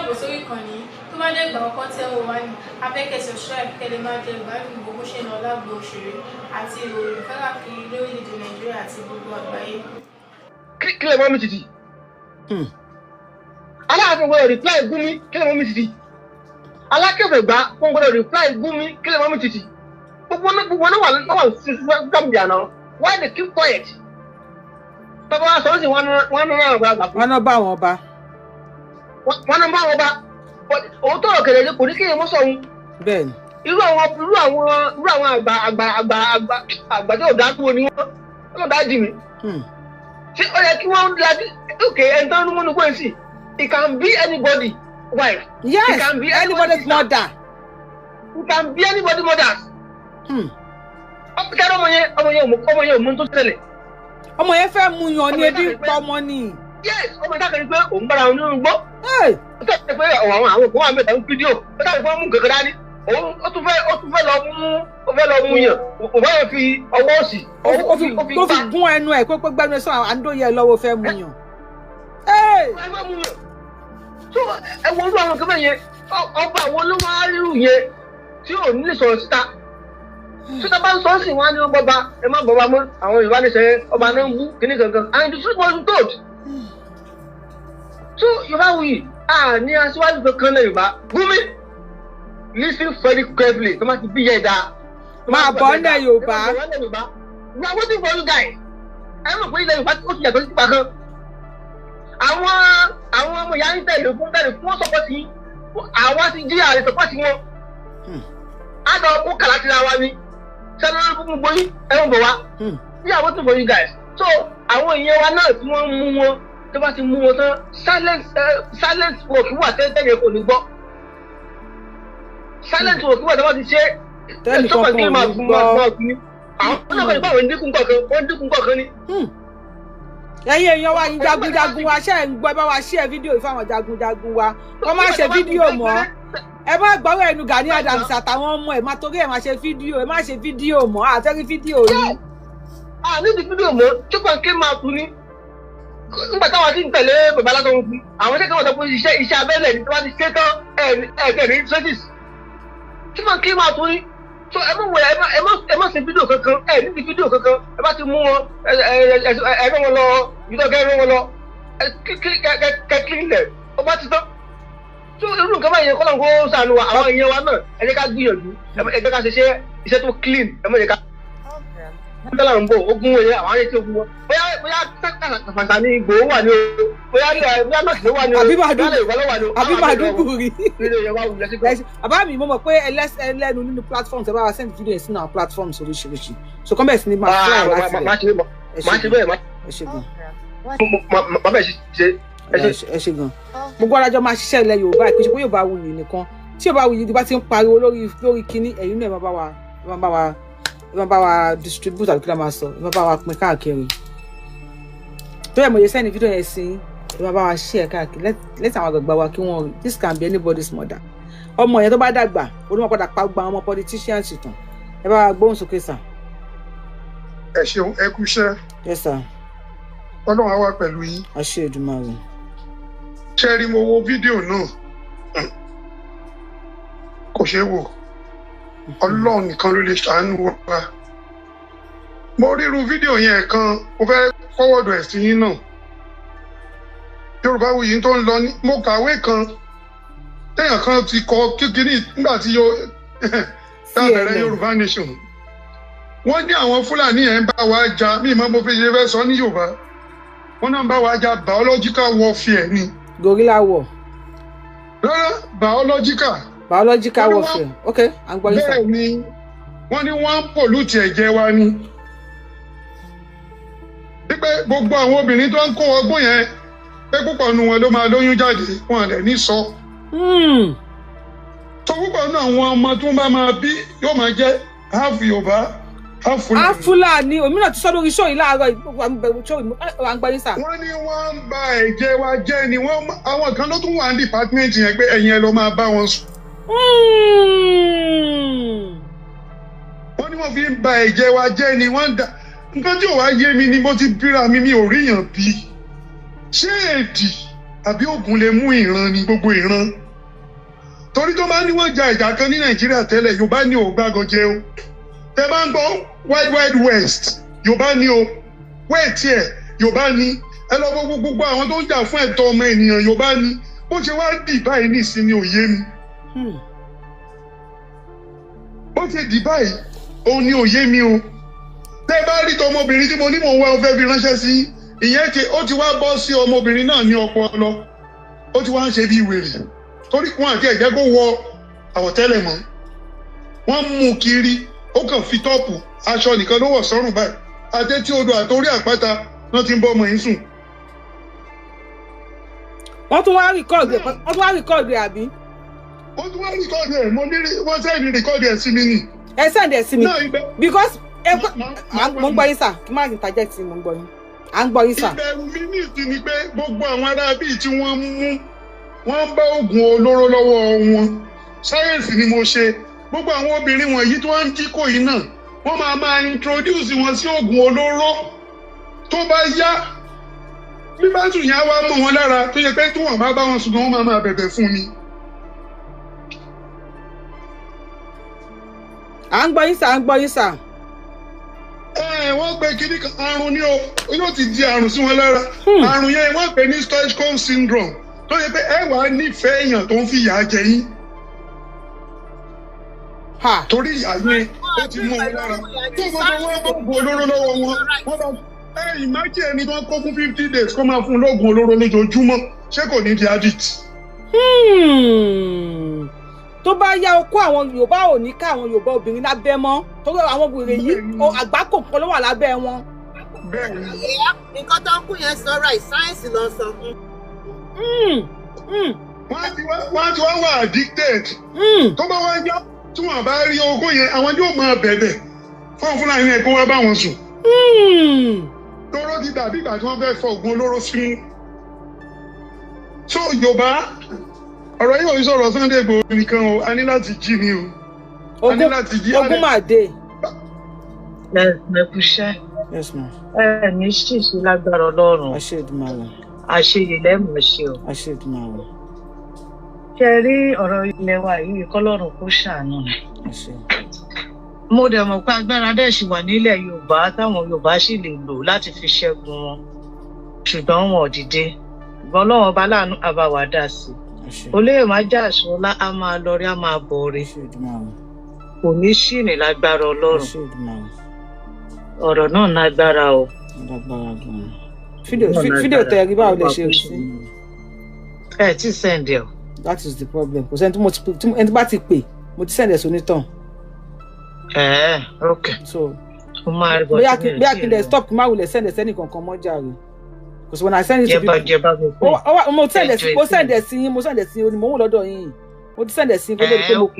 Káàbọ̀ sórí ìkànnì. Tó bá jẹ́ ìgbà àkọ́kọ́ tẹ́ ò wá ní, a fẹ́ kẹ́ subscribe kẹ́ lè máa jẹ ìgbádùn gbogbo ṣe ń lọ lágbo òṣèré àti ìròyìn káàkiri lórílẹ̀‐èdè Nàìjíríà àti gbogbo àgbáyé. Kí lè mọ́ mi títì? Aláàfin gbọ́dọ̀ reply Gúnmi, kí lè mọ́ mi títì? Alákẹ́fẹ̀gbá wọn gbọ́dọ̀ reply Gúnmi, kí lè mọ́ mi títì? Gbogbo náà, gbogbo náà wà sí Gambia náà. Why they keep quiet? Tọ́ba wa sọ̀rọ̀ sí wọn náà àgbàlagbà fún Wọn náà bá wọn bá. Wọn náà bá wọn bá òótọ́ ọ̀kẹ́lẹ̀ kò ní kéèyàn mọ́ sọ̀hún. Bẹ́ẹ̀ ni. Irú àwọn àgbà àgbà àgbà àgbà àgbà tí ò dá kúrò ní wọn wọn dá jì mí. Ṣé ó yẹ kí wọ́n lajú òkè ẹni tó ń múnú kó sí? It can be anybody wife. It can be anybody's mother. It can be anybody mothers. Kẹ́rọ ọmọ yẹn, ọmọ yẹn ò mú tó ṣẹlẹ̀. Ọmọ yẹn fẹ́ mú yan ní Ọmọ yẹn ebi ń dàgbé pa ọmọ ni. Yes, ọmọ yẹn dàgbé pé òun bára òun nínú gbọ́. Hey! Ó tẹ̀sí pé àwọn kan wà mẹ́ta ń fídíò, ó dàbí pé wọ́n mú kankan dání. Òun ó tún fẹ́ lọ mú, ó fẹ́ lọ mú yàn, òun bá yẹn fi ọwọ́ òsì ó fi tó fi gún ẹnu ẹ̀ pé gbẹnu ẹ̀ sọ àǹdóyè lọ́wọ́ fẹ́ mú yan. Hey! Ẹ fẹ́ mú yàn. So ẹ wo irú àwọn kan bẹ́ẹ̀ yẹn, ọba àwọn ló wá rírù yẹn tí ò ní lè sọ̀rọ̀ síta? Tí tá bá ń sọ sí wọn á ní wọn bọba, ẹ má bọba mọ́. Àwọn Yorùbá ní sẹ́yìn ọba náà ń bú kíní kankan, and the truth was told. So Yorùbá wuyì a ní aṣíwájú kankan náà. Yorùbá Gúnmi, listen very carefully. Tó má ti bí yẹ dáa. Máa bọ̀ nílẹ̀ Yorùbá. We are waiting for you guys. Ẹ mọ̀ pé ilẹ̀ Yorùbá ó ti yàtọ̀ sí ìgbà kan. Àwọn ọmọ ìyá ń tẹ̀lé fún wọn support yín. Àwa ti jí àlè support wọn. Á lọ kó kàlá síra wa ni sẹ́ni fún gbogbo yín, ẹ ń bọ̀ wá. We are waiting for you guys. So àwọn èèyàn wa náà tí wọ́n mú wọn, tó bá ti mú wọn tán, silence work wà tẹ́lẹ̀ kò ní gbọ́. Silent work wà tó bá ti ṣe Tẹ́nìkan tó kan kàn ò máa ní gún gbọ́. Máa gún ní àwọn náà kàn ní báwọn ń dínkù kọ̀ọ̀kan, wọ́n ń dínkù kọ̀ọ̀kan ni. Ẹ̀yin èèyàn wa, yín jagunjagun wa, ṣe ń gbọ́? Ẹ bá wa share fídíò yìí fáwọn jagunjagun wa, kọ́ má ṣe fídíò mọ́. Ẹ má gbọ́rọ̀ ẹnu Gani Adams àtàwọn ọmọ ẹ̀ má torí ẹ̀ má ṣe fídíò. Ẹ má ṣe fídíò mọ́, àtẹ́rí fídíò yìí. A ní ti fídíò mọ́ tí kò kí máa kú ní nígbà táwọn ti ń tẹ̀lé bàbá alásán fún àwọn iṣẹ́ kan wọ́n sọ pé iṣẹ́ abẹ́lẹ̀ ní tí wọ́n ti ṣe tán ẹ̀ ẹ̀ ní traces tí kò kí máa tún ní. So ẹ má wọ ẹ má ṣe fídíò kankan, ẹ ní ti fídíò kankan. Ẹ bá ti mú wọn, ẹ ẹ ẹ ẹ rán wọn lọ ìdọ́ kẹ rán wọn lọ, ẹ kí kí kẹ kẹ kẹ kí ilẹ̀ ó bá ti tán. So irú nǹkan báyìí kọ́ ló ń kó sànù wa. Àwọn èèyàn wa náà, ẹ jẹ́ ká gbìyànjú, ẹ jẹ́ ká ṣe iṣẹ́ tó clean. Ẹ má jẹ́ ká tọ́lá ń bọ̀ ogun wọn yẹn, àwọn ará tí ogun wọn bóyá kàfàǹsà ní Ìgbòho wà ní o, bóyá bóyá nọ́ọ̀sì ló wà ní o, Àbí bóyá Yorùbá ló wà ní o. Àbí Màdúgùrí. Ilé Yorùbá wù lẹ́sìn kan. Bàbá mi, mo mọ̀ pé ẹlẹ́nu nínú platforms. Ẹ bá wa send video yẹn sínú àwọn platforms oríṣiríṣi, so kọ́ bẹ̀rẹ̀ sí ní máa fly láti Má rẹ̀. ṣe má ṣe bẹ́ẹ̀ má. Ẹ ṣe gan. Má bẹ́ẹ̀ ṣe, ẹ ṣe. Ẹ ṣe gan. Gbogbo alájọ máa ṣiṣẹ́ ilẹ̀ Yorùbá. Ìpèsè pé Yorùbá wuyì nìkan tí Yorùbá wuyì bá ti ń pariwo lórí kinní, ẹ̀yin náà ẹ máa bá wa distribute, àbí kí ló máa sọ, ẹ máa bá wa pín káàkiri. Tó yẹ mo yẹ send fídíò yẹn sí, ẹ máa bá wa share káàkiri. Let àwọn àgbàgbà wa kí wọ́n rí. This can be anybody's mother. Ọmọ yẹn tó bá dàgbà, ó ní wọn padà pa gbogbo àwọn ọmọ politicians tán. Ẹ bá wa gbóhùn sókè, sir. Ẹ ṣeun, ẹ kú iṣẹ́. Yes, sir. Ọlọ́run á wà pẹ̀lú yín. Àṣẹ Èdùmàrè. Ṣé rí, mo wo fídíò náà, kò ṣeé wò. Ọlọ́run nìkan ló lè ṣàánú wa. Mo ríru fídíò yẹn kan, mo fẹ́ forward ẹ̀ sí yín náà. Yorùbá Wuyì tó ń lọ ní, mo kàwé kan téèyàn kan ti kọ kíkiri nígbà tí yóò tá a bẹ̀rẹ̀ CNN. Yorùbá Nation. Wọ́n ní àwọn Fúlàní yẹn ń bá wa jà mí mọ́, mo fi ṣe fẹ́ sọ ní Yorùbá, wọ́n náà ń bá wa jà biological warfare ni. Guerrilla war. Rárá, biological. Biological Wọ́n ní warfare, ok, à ń gbọ́ yín, sir. Bẹ́ẹ̀ ni, wọ́n ní wọ́n ń pollute ẹ̀jẹ̀ wa ni, wípé gbogbo àwọn obìnrin tó ń kó ọgbọ́n yẹn, pé púpọ̀ nu wọn ló máa lóyún jáde, wọn rẹ̀ ní sọ. Tó púpọ̀ nù àwọn ọmọ tó bá máa bí yóò máa jẹ́ half Yorùbá, half Fúlàní. Á Fúlàní òmíràn ti sọ lórí show yìí láàárọ̀ yìí, show yìí, à ń gbọ́ yín, sir. Wọ́n ní wọ́n ń ba ẹ̀jẹ̀ wa jẹ́ ni. Wọ́n àwọn kan ló tún wà ní department yẹn pé ẹ̀yin ẹ lọ máa bá wọn sùn. Wọ́n ní wọ́n fi ń ba ẹ̀jẹ̀ wa jẹ́ ni. Wọ́n ń da nǹkan tí ò wá yé mi ni, mo ti bíra mi, mi ò ríyàn bí ṣé èdì Àbí oògùn lè mú ìran ní gbogbo ìran? Torí tó bá ní wọ́n ja ìjà kan ní Nàìjíríà tẹ́lẹ̀, Yorùbá ní ò gbàgàn jẹ o. Tẹ bá ń gbọ́ Wild Wild West, Yorùbá ní o. Wẹ́ẹ̀tì ẹ̀, Yorùbá ní. Ẹ lọ gbogbo àwọn tó ń jà fún ẹ̀tọ́ ọmọ ènìyàn, Yorùbá ní. Bó ṣe wá dì báyìí nísìnyí ò yé mi. Bó ṣe dì báyìí òun ni ò yé mi o. Tẹ bá rí tọmọbìnrin tí mo ní mò ń wá, ọ fẹ́ fi ránṣẹ́ sí ìyẹn, ti ó ti wá bọ́ sí ọmọbìnrin náà ní ọpọlọ, ó ti wá ń ṣe bí wèrè, torí wọn àti ẹ̀jẹ̀ kó wọ àwọ̀tẹ́lẹ̀ mọ́, wọ́n mú un kiri, ó kàn fi top, aṣọ nìkan ló wọ̀ sọ́rùn báyìí, àtẹ́tí odò àtòrí àpáta náà ti ń bọ́ ọmọ yìí sùn. Wọ́n tún wá record ẹ̀, wọ́n tún wá record ẹ̀, àbí? Wọ́n tún wá record ẹ̀. Mo ní wọ́n send record ẹ̀ sí mi nì. Ẹ send ẹ̀ sí mi. Náà ibẹ̀ Because ẹ mo ń gbọ́ yín sà, kí má interject, mo ń gbọ́ yín, à ń gbọ́ yín sà. Ìbẹ̀rù mi ní ìsìn ni pé gbogbo àwọn ará bíi tí wọ́n mú, wọ́n bá oògùn olóró lọ́wọ́ wọn. Sáyẹ̀nsì ni mo ṣe. Gbogbo àwọn obìnrin wọ̀nyí tí wọ́n ń jí kò yìí náà, wọ́n máa máa introduce wọn sí oògùn olóró. Tó bá yá, bí bá sùn yẹn á wá mọ́ wọn lára, tó yẹ pé tí wọ́n bá bá wọn sùn gan, wọ́n máa máa bẹ̀bẹ̀ fún ni. À ń gbọ́ yín sà, à ń gbọ́ yín sà. Ẹ wọ́n pe kinní kan, àrùn ni o, yóò ti di àrùn sí wọn lára. Àrùn yẹn wọ́n pè ní Stockholm syndrome, tó yẹ pé ẹ wàá nífẹ̀ẹ́ èèyàn tó ń fi ìyà jẹ yín. Ha. Torí ìyà yẹn ó ti mú wọn lára, tó gbogbo wọn bá oògùn olóró lọ́wọ́ wọn, wọ́n bá ẹ ìmájì ẹni tó ń kó fún 50 days, kó máa fún un lóògùn olóró lójoojúmọ́, ṣé kò ní di addict? Tó bá yá, okó àwọn Yorùbá ò ní ká àwọn Yorùbá obìnrin lábẹ́ mọ́, torí àwọn obìnrin yìí, àgbákò kan ló wà lábẹ́ wọn. Bẹ́ẹ̀ ni. Nǹkan tó ń kú yẹn sọ right, sáyẹ́ǹsì ló ń sọ. Wọ́n á ti wá wà addicted. Tó bá wá yá, tí wọ́n bá rí ogún yẹn, àwọn yóò máa bẹ̀bẹ̀ fún Fúlàní yẹn kó wá bá wọn sùn. Tóró ti dàbí ìgbà tí wọ́n fẹ́ fọ oògùn olóró sínú. So Yorùbá, ọ̀rọ̀ yìí ò ń sọ̀rọ̀ Sunday Igboho nìkan o, a ní láti jí ni o, a ní Ogun láti jí. Ogun máa dé. Ẹ kúṣẹ́. Yes ma. Ẹ ní ṣìṣe lágbára Ọlọ́run. Àṣẹ Èdùmàrè. Àṣeyè lẹ́mọ̀ ṣe o. Àṣẹ Èdùmàrè. Ṣe rí ọ̀rọ̀ ilẹ̀ wa yìí, kọ́lọ́run kó ṣàánú ni. Àṣẹ. Mo dẹ̀ mọ̀ pé agbára dẹ̀ ṣì wà nílẹ̀ Yorùbá táwọn Yorùbá sì lè lò láti fi ṣẹ́gun wọn, ṣùgbọ́n wọn ò dìde. Ṣùgbọ́n Ọlọ́run ọba láàánú àbáwá dá sí i. Àṣẹ. Olóyè má jà ṣọlá, á máa lọ rí, á máa bọ̀ rí. Àṣẹ Èdùmàrè. Kò ní ṣìnì lágbára Ọlọ́run. Àṣẹ Èdùmàrè. Ọ̀rọ̀ náà lágbára o. Ó lágbára gan-an. Fídíò Náà fídíò lágbára. tẹ rí, báwo lè ṣe rí sí? Ẹ tí send ẹ o. That is the problem. Kò sẹ́ni tí mo ti pè ẹni tí bá ti pè, mo ti send ẹ̀ sónítàn. Ẹ ok. So Mo máa rí. bóyá kí n dẹ̀ stop, kí n má wulẹ̀ send ẹ̀ sẹ́nì kankan mọ́ jàre, because when I send it to Jẹba people jẹba gbogbo. Mo send ẹ̀ sí Ẹjọ́ mo send ẹ̀ sí yín, mo send ẹ̀ sí yín, mo wò lọ́dọ̀ yín, mo ti send ẹ̀ sí yín kó tó di pé Ẹ mo ok.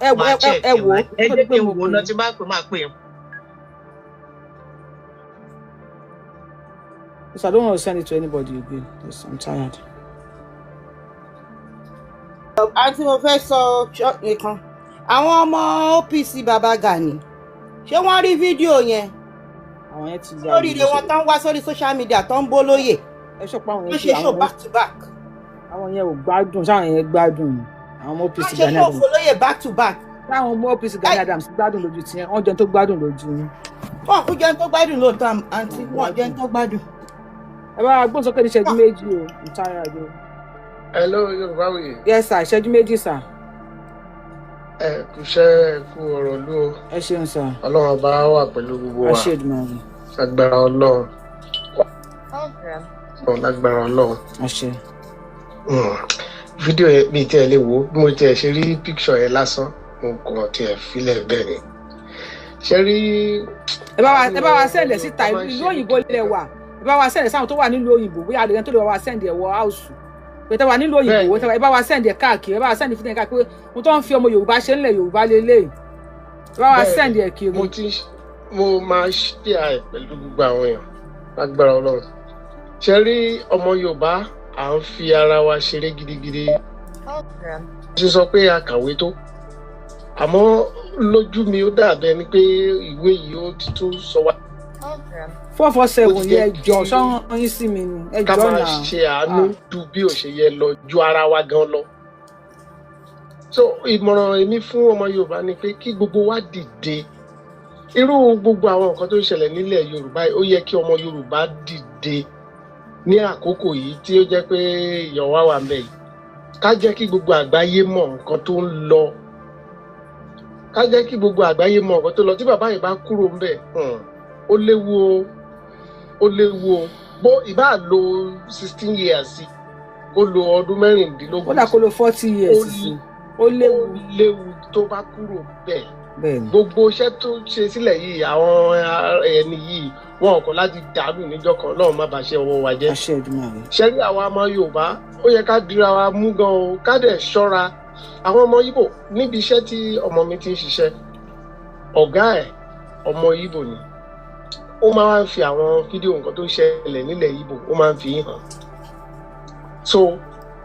ẹ Máa ẹ check ẹ ẹ wò wá. ó Ẹ kó tó di jẹ́ pé kí n mo wò ó pè náà, yín. tí bá pè, máa pè é. So I don't want to send it to anybody again because I'm tired. Àǹtí, mo fẹ́ sọ nìkan, àwọn ọmọ OPC Baba Gani, ṣé wọ́n rí fídíò yẹn? Àwọn yẹn ti ya Lórí ilé wọn tán wá sórí social media tó ń bó lóyè. Ẹ ṣọpọ àwọn Wọ́n yẹn ṣe ti show àwọn back to back. Àwọn yẹn ò gbádùn. Sáwọn yẹn gbádùn, àwọn ọmọ OPC Wọ́n ṣe Gani show Adams? fọlóyè back to back. Táwọn ọmọ OPC Gani Adams gbádùn lójú tiẹ̀? Wọ́n jẹun tó gbádùn lójú yín? Wọn kú jẹun tó gbádùn lóòótọ́, àǹtí, wọn jẹun tó gbádùn. Ẹ bá wa gbóhùn sókè ní ìṣẹ́jú 2 o, I'm tired o. Hello, Yorùbáwùyí. Yes sir, ìṣẹ́jú 2 sir. Ẹ kúṣẹ́, ẹ kú ọ̀rọ̀ lú o. Ẹ ṣeun sir. Ọlọ́run ọba wà pẹ̀lú gbogbo wa. Àṣẹ Èdùmàrè. Lágbára Ọlọ́run. Ọlọ́run, lágbára Ọlọ́run. Àṣẹ. Fídíò yẹn, mi tiẹ̀ lè wò ó. Bí mo tiẹ̀ ṣe rí píkṣọ̀ yẹn lásán, mo kàn tiẹ̀ filẹ̀ bẹ́ẹ̀ ni. Ṣé rí. Ẹ bá wa send ẹ̀ síta. Ìlú òyìnbó lẹ wà, ẹ bá wa send ẹ̀ sáwọn tó wà nílùú òyìnbó, bóyá àlè tó lè bá wa send ẹ̀ wọ house pé tẹ́ wà nílùú òyìnbó. Ẹ bá wa send ẹ̀ káàkiri, ẹ bá wa send fídíò káàkiri pé mo tó ń fi ọmọ Yorùbá ṣe ńlẹ̀ Yorùbá lélẹ̀. Ẹ bá wa send ẹ̀ kiri. Mo máa ṣíà ẹ̀ pẹ̀lú gbogbo àwọn èèyàn lágbára Ọlọ́run. Ṣé rí ọmọ Yorùbá, à ń fi ara wa ṣeré gidigidi. Ṣe sọ pé a kàwé tó, àmọ́ lójú mi ó dàbí ẹni pé ìwé yìí ó ti tún sọ wá Four four Ó seven ti yẹ jẹ́ jọ kí sọ́run yín sí mi ni ẹ ká jọ máa náà. ṣe àánú ju bí ò ṣe yẹ lọ, ju ara wa gan lọ. So ìmọ̀ràn èmi fún ọmọ Yorùbá ni pé kí gbogbo wa dìde. Irú gbogbo àwọn nǹkan tó ń ṣẹlẹ̀ nílẹ̀ Yorùbá yìí, ó yẹ kí ọmọ Yorùbá dìde ní àkókò yìí tí ó jẹ́ pé ìyọ̀wá wà ń bẹ̀ yìí, ká jẹ́ kí gbogbo àgbáyé mọ̀ nǹkan tó ń lọ, ká jẹ́ kí gbogbo àgbáyé mọ̀ nǹkan tó lọ. Tí bàbá yìí bá kúrò ń bẹ̀, ó léwu o, ó léwu o. Bó ìbá lo 16 years sí, kó lo ọdún 16 Ó dà, kó lo 40 years ó sí, ó léwu. Ó léwu tó bá kúrò bẹ́ẹ̀. Bẹ́ẹ̀ ni. Gbogbo iṣẹ́ tó ṣe sílẹ̀ yìí, àwọn ẹni yìí, wọn kọ̀ láti dàrú níjọ́ kan náà, má bàa ṣe ọwọ́ wa jẹ́. Àṣẹ Èdùmàrè. Ṣẹ́rí àwa ọmọ Yorùbá, ó yẹ ká dira wa mú gan o, ká dẹ̀ ṣọ́ra. Àwọn ọmọ Ìgbò níbi iṣẹ́ tí ọmọ mi ti ń ṣiṣẹ́, ọ̀gá ẹ̀ ọmọ Ìgbò ni. Ó máa ń fi àwọn fídíò nǹkan tó ń ṣẹlẹ̀ nílẹ̀ Ìgbò, ó máa ń fi hàn. So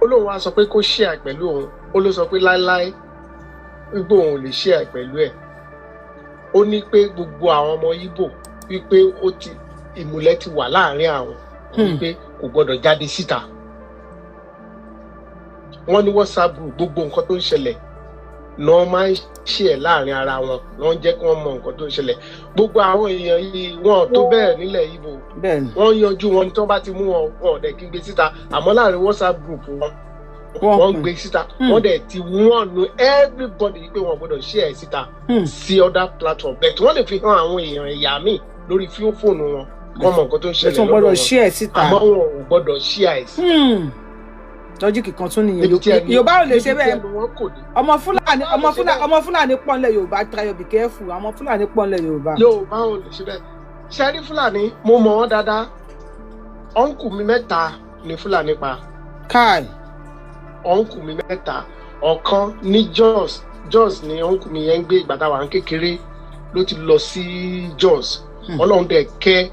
ó lóun wá sọ pé kó share pẹ̀lú òun, ó ló sọ pé láéláé, wípé òun ò lè share pẹ̀lú ẹ̀. Ó ní pé gbogbo àwọn ọmọ Ìgbò, wípé ó ti ìmùlẹ̀ ti wà láàrin àwọn, wípé kò gbọdọ̀ jáde síta. Wọ́n ní WhatsApp group, gbogbo nǹkan tó ń ṣẹlẹ̀ náà máa ń share láàrin ara wọn, wọ́n ń jẹ́ kí wọ́n mọ nǹkan tó ń ṣẹlẹ̀. Gbogbo àwọn èèyàn yìí, wọn ò tó bẹ́ẹ̀ nílẹ̀ Ìgbò. Bẹ́ẹ̀ ni. Wọ́n yanjú wọn ní tí wọ́n bá ti mú wọn, wọn ò dẹ̀ kí n gbé síta, àmọ́ láàrin WhatsApp group wọn, wọ́n wọ́n pín. Gbé síta. Wọ́n dẹ̀ ti wọ́n nu everybody pé wọ́n gbọ́dọ̀ share síta sí other platform, but wọ́n lè fi hàn àwọn èèyàn ẹ̀yà míì lórí fóònù wọn, kọ́ mọ nǹkan tó ń Ẹ ṣẹlẹ̀ tún lọ́dọ̀ gbọ́dọ̀ wọn, share síta. àmọ́ wọn ò gbọ́dọ̀ share ẹ̀ sí. Logic kan tún nìyẹn. Níbi tí ẹnu Yorùbá ò lè ṣe níbi tí bẹ́ẹ̀. ẹnu wọn kò dé. Ọmọ Fúlàní, ọmọ Yorùbá ò lè ṣe Fúlàní, bẹ́ẹ̀. ọmọ Fúlàní pọ̀ nílẹ̀ Yorùbá. Try be careful, àwọn Fúlàní pọ̀ nílẹ̀ Yorùbá. Yorùbá ò lè ṣe bẹ́ẹ̀. Ṣẹ́rí Fúlàní, mo mọ̀ wọ́n dáadáa. Uncle mi mẹ́ta ni Fúlàní pa. Káì. Uncle mi mẹ́ta. Ọ̀kan ní Jos. Jos ni uncle mi yẹn ń gbé. Ìgbà táwa ń kékeré ló ti lọ sí Jos. Ọlọ́run dẹ̀ kẹ́.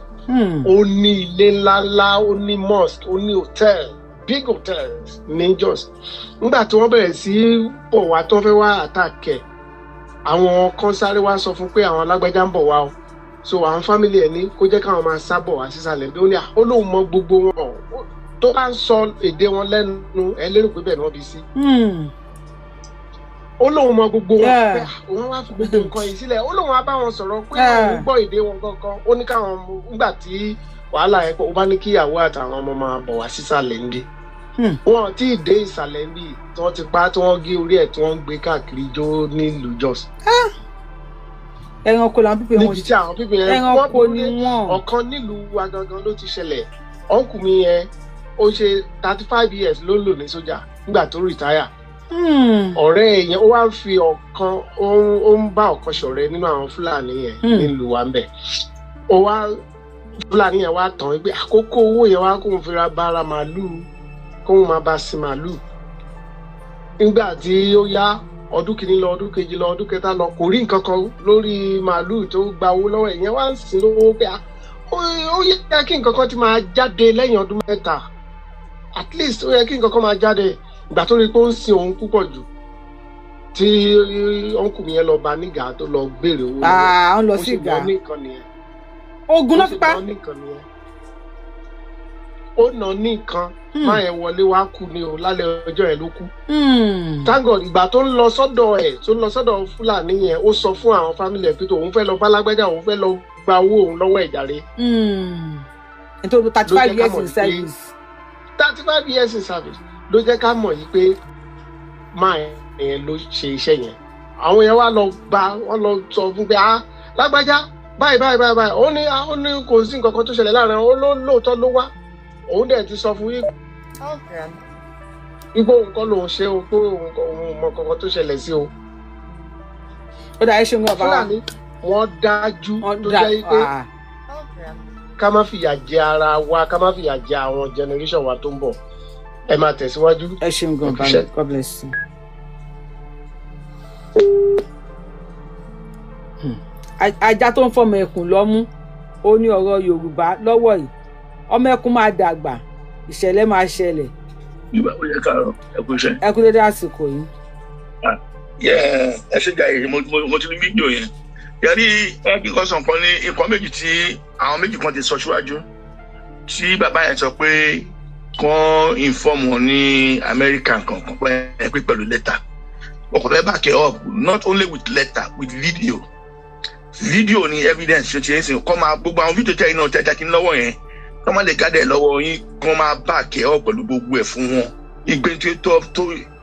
Ó ní ilé ńláńlá, ó ní mosque, ó ní hotel, big hotels ní Jos. Nígbà tí wọ́n bẹ̀rẹ̀ sí í bọ̀ wá tó fẹ́ wá attack ẹ̀, àwọn kan sáré wá sọ fún pé àwọn alágbájá ń bọ̀ wá o. So àwọn family ẹ̀ ní kó jẹ́ káwọn máa sá bọ̀ wá sísàlẹ̀ bí. Ó ní ó lóun mọ gbogbo wọn. Tó bá ń sọ èdè wọn lẹ́nu, ẹ lérò pé bẹ́ẹ̀ ni wọ́n bí sí. Ó lóun mọ gbogbo wọn, pé òun wá fi gbogbo nǹkan yìí sílẹ̀. Ó lóun wá bá wọn sọ̀rọ̀ pé òun gbọ́ èdè wọn kankan. Ó ní káwọn nígbà tí wàhálà yẹn pọ̀, ó bá ní kíyàwó àtàwọn ọmọ máa bọ̀ wá sísàlẹ̀ ń bí. Wọn ò tí ì dé ìsàlẹ̀ ń bí tí wọ́n ti pa, tí wọ́n gé orí ẹ̀, tí wọ́n ń gbé káàkiri jó nílùú Jos. Ẹranko làwọn people wọn. Níbi tí àwọn people yẹn wọ́n Ẹranko burú ni dé. wọ́n. Ọ̀kan nílùú wa gangan ló ti ṣẹlẹ̀. Uncle mi yẹn, ó ṣe 35 years ló lò ní sójà nígbà tó retire. Ọ̀rẹ́ ẹ̀ yẹn, ó wá ń fi ọ̀kan, ó ń bá ọ̀kan ṣọ̀rẹ́ nínú àwọn Fúlàní yẹn nílùú wa ń bẹ̀. Ó wá, Fúlàní yẹn wá tàn án pé àkókò owó yẹn wá, kóun fi ra bára màálùú, kóun máa bá sin màálùú. Nígbà tí ó yá, ọdún kìíní lọ, ọdún kejì lọ, ọdún kẹta lọ, kò rí nǹkan kan lórí màálùú tó gba owó lọ́wọ́ ẹ̀ yẹn. Wá ń sìn lówó pé ó yẹ kí nǹkan kan ti máa jáde lẹ́yìn ọdún 3, at least ó yẹ kí nǹkan kan máa jáde. Ìgbà tó rí i pé ó ń sin òun púpọ̀ jù, tí uncle mi yẹn lọ bá nígà tó lọ béèrè owó lọ́wọ́ ẹ̀. Ah, ń lọ Ó sí ṣe ìgà. lọ ní nǹkan nìyẹn. Ogun Ó náà ṣe fi pa. lọ ní nǹkan nìyẹn, ó nà ní nǹkan. Má yẹn wọlé wá kú ni o, lálẹ́ ọjọ́ yẹn ló kú. Thank God, ìgbà tó ń lọ sọ́dọ̀ ẹ̀, tó ń lọ sọ́dọ̀ Fúlàní yẹn, ó sọ fún àwọn family ẹ̀ pé tó òun fẹ́ lọ bá lágbájá, òun fẹ́ lọ gba owó òun lọ́wọ́ ẹ̀ jàre. Nítorí thirty Ló five jẹ́ ká years mọ̀ in pé service. 35 years in service ló jẹ́ ká mọ̀ yìí pé máa yẹn ló ṣe iṣẹ́ yẹn. Àwọn yẹn wá lọ bá wọ́n, lọ sọ fún pé, "Ah, lágbájá, báyìí báyìí báyìí báyìí." Ó ní ó ní kò sí nǹkan kan tó ṣẹlẹ̀ láàrin àwọn. Ó ló lóòótọ́ ló wá, òun dẹ̀ ti sọ fún yín wípé òun kọ́ lòun ṣe o, pé òun kọ́, òun ò mọ kankan tó ṣẹlẹ̀ sí o. Ó dà, ẹ ṣeun ọba wa. Fúlàní, wọ́n dájú Wọ́n tó dà jẹ́ pé ká má fìyà jẹ ara wa, ká má fìyà jẹ àwọn generation wa tó ń bọ̀. Ẹ máa tẹ̀síwájú. Ẹ ṣeun gan. Ẹ kú Bá mi. iṣẹ́. God bless you. Ajá tó ń fọmọ ẹkùn lọ́mú, ó ní ọ̀rọ̀ Yorùbá lọ́wọ́ yìí. Ọmọ ẹkùn máa dàgbà, ìṣẹ̀lẹ̀ máa ṣẹlẹ̀. Yorùbá, ó yẹ káàárọ̀, ẹ kú iṣẹ́. Ẹ kú dédé àsìkò yìí. Yẹ ẹ ṣe jà yìí, mo ti rí fídíò yẹn. Yẹrí ẹ kí n kọ́ sọ nǹkan ní nǹkan méjì tí Àwọn méjì kan ti sọ síwájú tí bàbá yẹn sọ pé kán inform wọn ní Amẹ́ríkà kankan pé ẹ pé pẹ̀lú lẹ́tà. Ọkọ̀ fẹ́ back it up, not only with letter, with video. Video ni evidence ṣe ti ń sìn kọ́ máa gbogbo àwọn fídíò tẹ́yìn náà tẹ́jà kí n lọ́wọ́ yẹn, kọ́ máa lè gádẹ̀ lọ́wọ́ yín, kọ́ máa back it up pẹ̀lú gbogbo ẹ̀ fún wọn. Ìgbé tí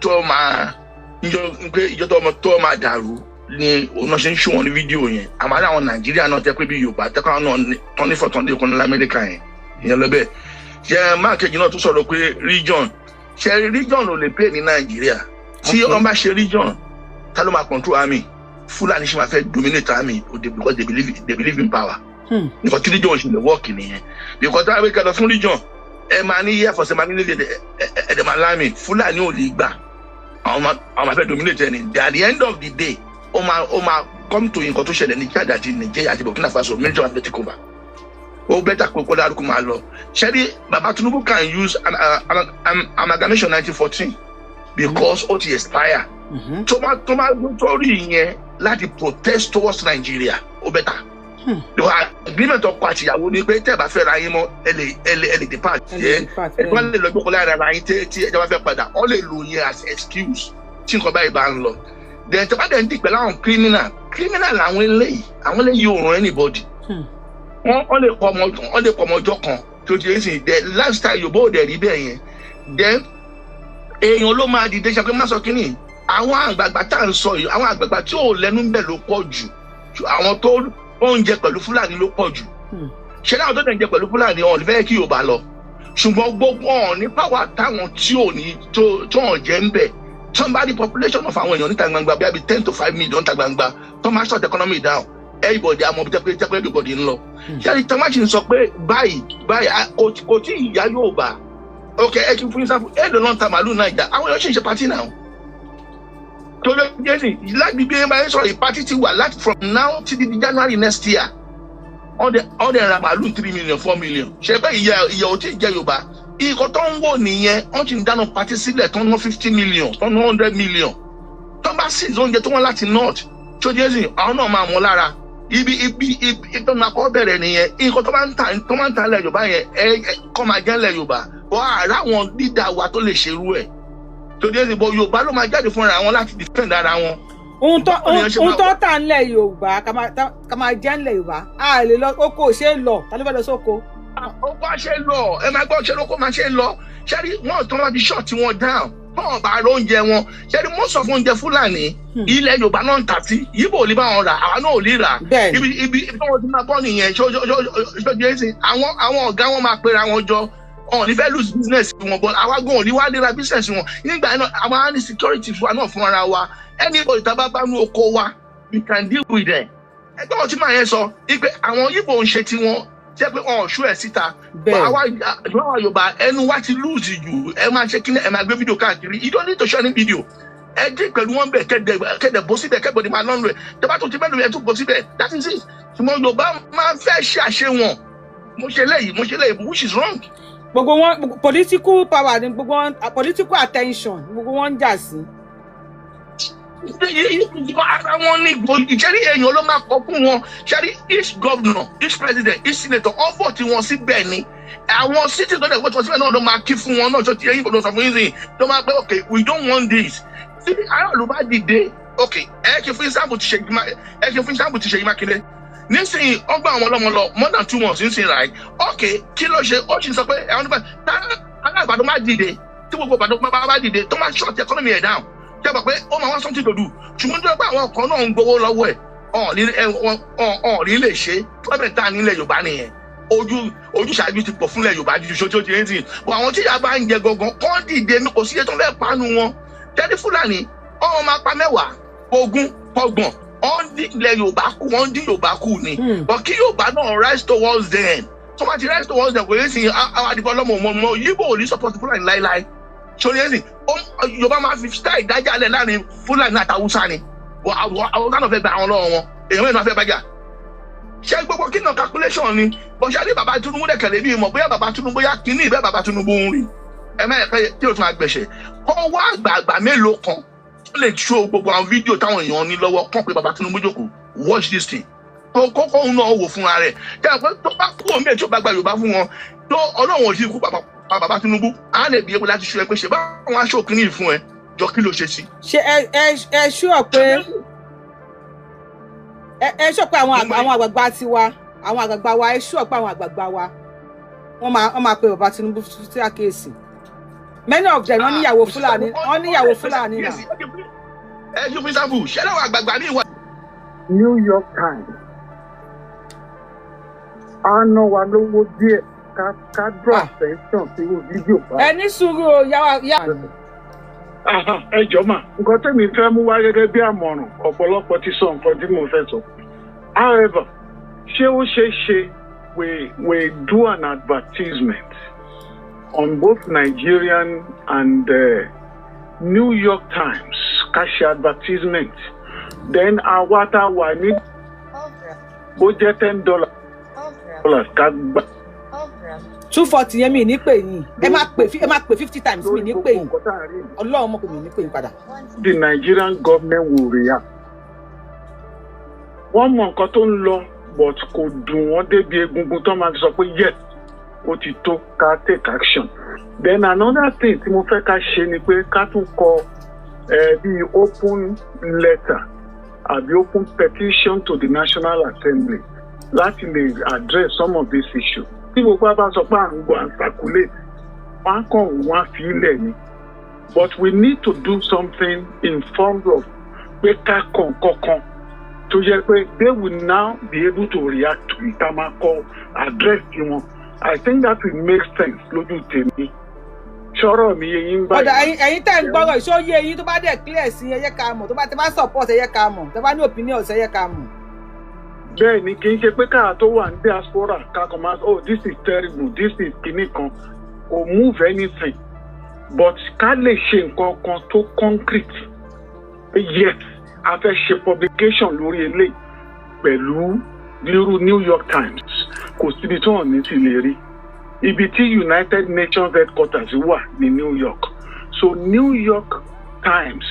tó máa ìjọ pé ìjọ tó ọmọ tó máa dàrú ni òun náà ṣe ń ṣó wọn ní fídíò yẹn. Àmọ́ àwọn Nàìjíríà náà tẹ́ pé bí Yorùbá tẹ́kọ̀ àwọn náà tán ní fọ̀tán lè kún ní Amẹ́ríkà yẹn, ìyẹn lọ bẹ́ẹ̀. Ṣe máa kejì náà tún sọ̀rọ̀ pé region, ṣe region ò lè pè ní Nàìjíríà. Tí wọ́n bá ṣe region, ta ló máa control army? Fúlàní ṣe máa fẹ́ dominate army because they believe in power. Nǹkan tí region ṣe lè work nìyẹn, because tí wọ́n bá kẹ́ lọ fún region, ẹ máa ní air force, ẹ máa ní navy, ẹ dẹ̀ máa l'army. Fúlàní ò lè gbà, àwọn máa fẹ́ dominate ẹni. At the end of the day, ó máa come to nǹkan tó ṣẹlẹ̀ ní Chad àti Nigeria àti Burkina Faso, military máa fẹ́ take over. Ó better pé kó dárúkọ máa lọ. Ṣẹ́rí, baba Tinubu can use amalgamation 1914 because ó ti expire. Tó máa torí ìyẹn láti protest towards Nigeria, ó better. Agreement ọkọ àtìyàwó ni pé tẹ́ ẹ bá fẹ́ ra yín mọ́, ẹ lè depart. Ẹ wọ́n lè lọ gbókòó lára ara yín tí ẹ bá fẹ́ padà. Wọ́n lè lò yẹn as excuse tí nǹkan báyìí bá ń lọ. Then tí wọ́n bá dẹ̀ ń dì pẹ̀lú àwọn criminal làwọn eléyìí. Àwọn eléyìí ò ràn anybody. Wọ́n lè kọ́ ọmọ ọjọ́ kan tó ti ń sìn. The lifestyle Yorùbá ò dẹ̀ rí bẹ́ẹ̀ yẹn. Then èèyàn ló máa dìde ṣe pé má sọ kínní. Àwọn àgbààgbà tá à ń sọ yìí, àwọn àgbààgbà tí ò lẹ́nu ń bẹ̀ ló pọ̀ jù. Àwọn tó oúnjẹ pẹ̀lú Fúlàní ló pọ̀ jù. Ṣé láwọn tó dẹ̀ ń jẹ pẹ̀lú Fúlàní, ọ̀n fẹ́ kí Yorùbá lọ, ṣùgbọ́n gbogbo ọ̀n ní power táwọn tí ò ní tó hàn jẹ́ ń bẹ̀. Tí wọ́n bá ní population of àwọn èèyàn níta gbangba bí i 10 to 5 million níta gbangba, tó máa shut economy down, everybody àmọ́ bí tẹ́pẹ́ everybody ń lọ. Ṣé àti tọ́mátì ń sọ pé báyìí báyìí, kò tí ì yá Yorùbá. Ok, ẹ kí n fún yín sáfù èèlò náà ń ta màálù náà ìjà, àwọn èèyàn sì ń ṣe party náà torí jésì láti bí ẹ bá ń sọ̀rọ̀. Ìparty ti wà láti from now títí di January next year. Wọ́n dẹ̀ ra màálù 3 million, 4 million. Ṣe pé ìyà ò tí ì jẹ Yorùbá? Ikọ̀ tó ń wò nìyẹn. Wọ́n ti ń dáná party sílẹ̀ tó ń ná 50 million, tó ń ná 100 million. Tó bá sì oúnjẹ tó wọ́n láti north tó jésì, àwọn náà máa mú lára ibi tó máa kọ́ bẹ̀rẹ̀ nìyẹn. Ikọ̀ tó máa ń ta ilẹ̀ Yorùbá yẹn, ẹ kọ́ máa jẹ́ ilẹ̀ Yorùbá wọ́n àrà àwọn dídá wa tó lè ṣerú ẹ̀ tó jésì bọ́. Yorùbá ló máa jáde fúnra wọn láti defend ara wọn. Ohun tó tà ńlẹ̀ Yorùbá, ká máa jẹ́ ńlẹ̀ Yorùbá, a lè lọ oko, ò ṣe é lọ. Ta ló fẹ́ lọ sóko? Oko á ṣe lọ. Ẹ máa gbọ́, ṣe lóko máa ṣe lọ. Ṣẹ́rí wọ́n tó máa fi shut wọn down, tọ́wọ́n bá rọ oúnjẹ wọn. Ṣẹ́rí, most of oúnjẹ Fúlàní, ilẹ̀ Yorùbá náà ń tà sí. Yíbò ò lè bá wọn rà, àwa náà ò lè rà. Ibi tí wọ́n ti máa bọ́ nìyẹn. Ṣojú àwọn ọ̀gá wọn máa pera wọn jọ, wọn ò ní fẹ́ lose business wọn, but àwa gan ò ní wá lè ra business wọn nígbà náà. Àwọn á ní security fún wa náà, fún ara wa. Anybody tá a bá bá ní oko wa, we can deal with them. Ẹgbẹ́ wọn tí màá yẹn sọ wípé àwọn Yíbò ń ṣe tiwọn, jẹ́ pé wọn ò ṣú ẹ̀ síta. Àwa Yorùbá, ẹnu wa ti lose jù. Ẹ máa ṣe kíni, ẹ máa gbé fídíò káàkiri. You don't need to share any video. Ẹ dín pẹ̀lú wọn bẹ̀, kẹ́dẹ̀ bó síbẹ̀, kẹ́bọ̀dì máa lọ́nù rẹ̀. Tẹ́bá tó ti bẹ́ẹ̀ lómi, ẹ tún bó síbẹ̀. That is it. Ṣùgbọ́n Yorùbá máa ń fẹ́ ṣe àṣewọ̀n, mo ṣe léyìí, mo ṣe léyìí, which is wrong. Gbogbo wọn, political power ni gbogbo wọn, political attention gbogbo wọn ń jà sí. Ara wọn ní ìṣẹ́rí, èèyàn ló máa kọ fún wọn. Ṣẹ́rí, each governor, each president, each senator, ọ̀fọ̀ tí wọ́n sí bẹ́ẹ̀ ni àwọn city tó dẹ̀ wọ́n síbẹ̀ náà ló máa kí fún wọn náà. Tó ti ẹ̀yìn kò sọ fún yín sìn ló máa pẹ́. Okay, we don't want this. Tí aráàlú bá dìde, okay, ẹ kí fún example ti Ṣèyí Mákindé nísìnyí, wọ́n gbà àwọn ọlọ́mọ lọ more than 2 months nísìnyí, right? Okay, kí ló ṣe? Ó sì sọ pé àwọn nípa alágbàdo má dìde. Tí gbogbo Ìbàdàn bá dìde, tó máa shut economy ẹ̀ down, ṣe bọ̀ pé ó máa wá something to do. Ṣùgbọ́n tó yẹ pé àwọn kan náà ń gbowó lọ́wọ́ ẹ̀, ọ̀n ní lè ṣe. Problem tá a nílẹ̀ Yorùbá nìyẹn. Ojú ṣáájú ti pọ̀ fúnlẹ̀ Yorùbá ju ṣojú ti ń sìn bọ̀. Àwọn tí ìyá bá ń jẹ gangan kọ́ dìde, kò sí iye tó ń fẹ́ panu wọn. Tẹ́lí Fúlàní ọ̀hún máa pa 10, 20, 30, ọ̀n dín ilẹ̀ Yorùbá kù, wọ́n dín Yorùbá kù ni. But kí Yorùbá náà rise towards them. Tó bá ti rise towards them, kò yẹ sìn àwọn àdìbò ọlọ́mọ ọmọ Yíbò ò ní support Fúlàní láíláí. Sórí ẹ̀sìn, Yorùbá máa fi style ìdájà lẹ̀ láàrin Fúlàní àti Haúsá ni. Àwọn Haúsá náà fẹ́ gba àwọn lọ́wọ́ wọn, èèyàn mẹ́rin náà fẹ́ bájà ṣé gbogbo kí náà calculation ni. Bó ṣe ní bàbá Tinubu dẹ̀kẹ̀lé bí mọ̀ bóyá bàbá Tinubu, bóyá kíní ìbẹ́ bàbá Tinubu ń rí ẹ má yẹ kí o tún àgbẹ̀ṣẹ̀ kọ́ wá. Àgbààgbà mélòó kan tó lè ṣó gbogbo àwọn fídíò táwọn èèyàn ní lọ́wọ́ kàn pé bàbá Tinubu jókòó, watch this thing. Kókó náà wò fúnra rẹ̀ jẹ́ pé tó bá kú òun bẹ́ẹ̀, tí ó bá gba Yorùbá fún wọn tó, Ọlọ́run ò sí ikú bàbá Tinubu á lè bí epo láti ṣe ẹ pé ṣe báwọn aṣọ òkìní fún ẹ jọ, kí ló ṣe sí. Ṣé ẹ ṣúọ̀ pé ẹ ṣúọ̀ pé àwọn àgbààgbà tiwa, àwọn àgbààgbà wa, ẹ ṣúọ̀ pé àwọn àgbààgbà wa, wọ́n máa pe bàbá Tinubu sí àkíyèsí? Many of them, wọ́n níyàwó Fúlàní, wọ́n níyàwó Fúlàní náà. Ẹ ṣe fún sáfù ṣẹlẹ̀ àwọn àgbààgbà ní ìwà. New York Times á ná wa lówó díẹ̀ ká draw attention sí irú fídíò báyìí. Ẹ ní sùúrù o, yàwá yà. Ẹ jọ̀ọ́ mà, nǹkan tẹ́mi fẹ́ mú wá gẹ́gẹ́ bí àmọ̀ràn, ọ̀pọ̀lọpọ̀ ti sọ nǹkan tí mo fẹ́ sọ. However, ṣé ó ṣeé ṣe we do an advertisement on both Nigerian and New York Times, ká ṣe advertisement, then àwa tá a wà ní, bó jẹ́ $10 ká gbà. 240 yẹn, mi ní pè yín. Ẹ máa pè 50 times, mi ní pè yín. Ọlọ́run mọ̀ pé mi ní pè yín padà. The Nigerian government will react. Wọ́n mọ nǹkan tó ń lọ, but kò dùn wọ́n débi egungun tó máa fi sọ pé yes, ó ti tó ká take action. Then another thing tí mo fẹ́ ká ṣe ni pé ká tún kọ bíi open letter àbí open petition to the National Assembly láti lè address some of these issues. Tí gbogbo wa bá sọ pé à ń gbọ́, à ń circulate, wọ́n á kàn wọ́n á fi ilẹ̀ ni. But we need to do something in form of pé ká kàn kankan tó yẹ pé they will now be able to react to it, a máa kọ address wọn. I think that will make sense lójú tèmi. Ṣọ́rọ̀ mi yé yín Ọ̀dà. báyìí? Ẹ̀yin tẹ́ ń gbọ́rọ̀ ìṣó yé eyín, tó bá dẹ̀ clear sí, ẹ yẹ ká mọ̀. Tó bá tẹ́ bá support, ẹ yẹ ká mọ̀. Tẹ́ bá ní opinion, ẹ yẹ ká mọ̀. Bẹ́ẹ̀ ni, kì í ṣe pé káà tó wà ní diaspora ká kàn máa, "Oh, this is terrible, this is kinní kan," kò move anything, but ká lè ṣe nǹkan kan tó concrete pé yes, a fẹ́ ṣe publication lórí eléyìí pẹ̀lú irú New York Times. Kò síbi tí wọ́n ní ti lè rí ibi tí United Nations headquarters wà ní New York. So New York Times,